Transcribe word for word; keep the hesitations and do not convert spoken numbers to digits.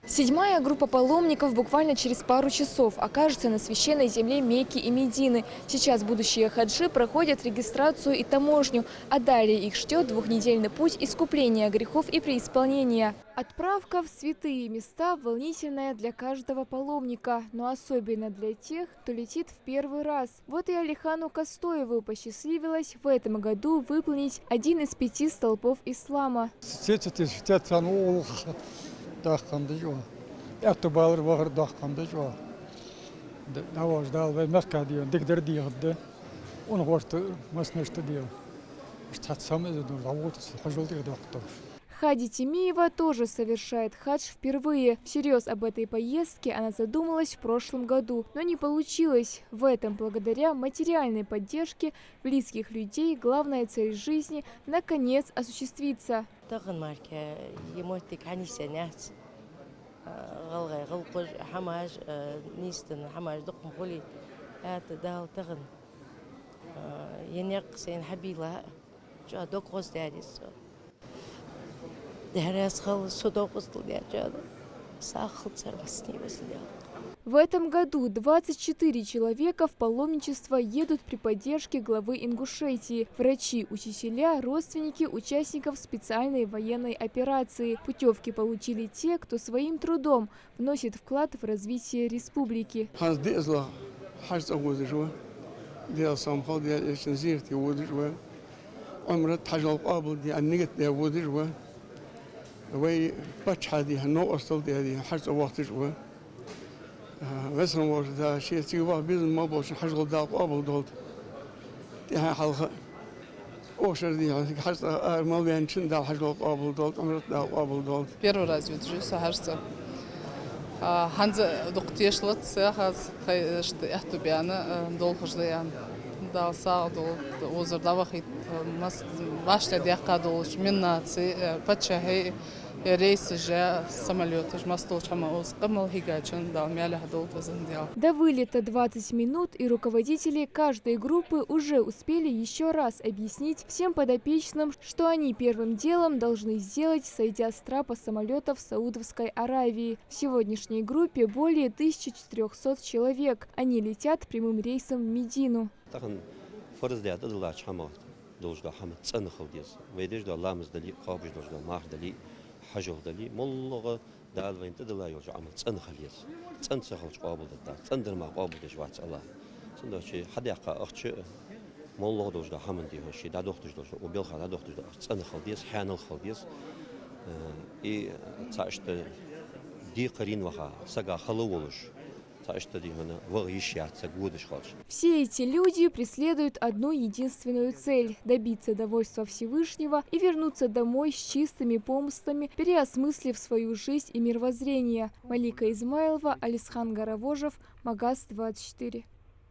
Седьмая группа паломников буквально через пару часов окажется на священной земле Мекки и Медины. Сейчас будущие хаджи проходят регистрацию и таможню, а далее их ждёт двухнедельный путь искупления грехов и преисполнения. Отправка в святые места волнительная для каждого паломника, но особенно для тех, кто летит в первый раз. Вот и Алихану Костоеву посчастливилось в этом году выполнить один из пяти столпов ислама. Цецете шитет сан улха дахкан дежо. Эту балар вахар дахкан дежо. Даваш дал вай мекка дион дигдар дион да. Он горта маснашта дион. Штат самый задур, а вот хожул дигдар доктор. Хади Тимиева тоже совершает хадж впервые. Всерьёз об этой поездке она задумалась в прошлом году, но не получилось. В этом, благодаря материальной поддержке близких людей, главная цель жизни наконец осуществится. Тахан марке е моттиг хьанийсъяьннаяц, а, гӀалгӀай гӀалгӀаш хӀамаш, а, нийсденна хӀамаш дукха ма хулий, хӀаьта Дала тахан, а, е никъ сайна хьабийлла, чӀоагӀа дог гӀоздаьд со. Дерригаш хала со докъустал дечада. Сахал цар масни василял. В этом году двадцать четыре человека в паломничество едут при поддержке главы Ингушетии. Врачи, учителя, родственники участников специальной военной операции. Путёвки получили те, кто своим трудом вносит вклад в развитие республики. ХӀанз дезала хьажцӀа водаш ва. Дела сам хал дела эшан зирте водаш ва. Ӏумрат хьажол къоабал де, а нигат де водаш ва. Вай паччахьа де, новкъостал де, де хьажцӀа вахташ ва. А, весан вожа да, ши цига вах бизнес ма болчун хьажол Дала къоабал долда. ТӀехьа хьалха. Ошар дий, хьарца ара мал венчун Дала хьажол къоабал долда, Ӏумрат Дала къоабал долда. Первый раз ю дужи со хьарца. А, хӀанз дукха тешалац, хаз тхай эшта эхту бяна, а, долхаш да ян. Дала сагӀа долда, озар дӀавахийта, а, мас-, башта деккха долаш, миннаци, а, паччахьи, Э, рейсаш а, самолёташ, массадолча хӀама оз къамал хьийгачун Дала мелехь долда везан Дела. До вылета двадцать минут, и руководители каждой группы уже успели ещё раз объяснить всем подопечным, что они первым делом должны сделать, сойдя с трапа самолётов Саудовской Аравии. В сегодняшней группе более тысячи четырёхсот человек. Они летят прямым рейсом в Медину. Тахан фарз даьд Дала чу хӀама долаш да хӀама цӀена хила деза. Вай деш да ламаз дале, кхобаш долаш да марха дале, хьажол дале, моллагӀа Дала вайна тӀадилла йолча Ӏамал цӀена хила еза. ЦӀена ца хилча къоабал дергдац, цӀена дар мара къоабал деш вац Аллахь. Цудухьа хьадаьккха ахча, моллагӀа долаш да хӀаман дий хьона, ший дӀадохташ долаш да, укх балха дӀадохташ да ахча цӀена хила деза, хьанал хила деза. Э, и цхьа иштта декхарийна ваха, сага хала волаш, цхьа иштта дий хьона, ваха йиш яц саг водаш хилча. Все эти люди преследуют одну единственную цель — добиться довольства Всевышнего и вернуться домой с чистыми помыслами, переосмыслив свою жизнь и мировоззрение. Малика Измайлова, Алисхан Гаравожев, Магас двадцать четыре.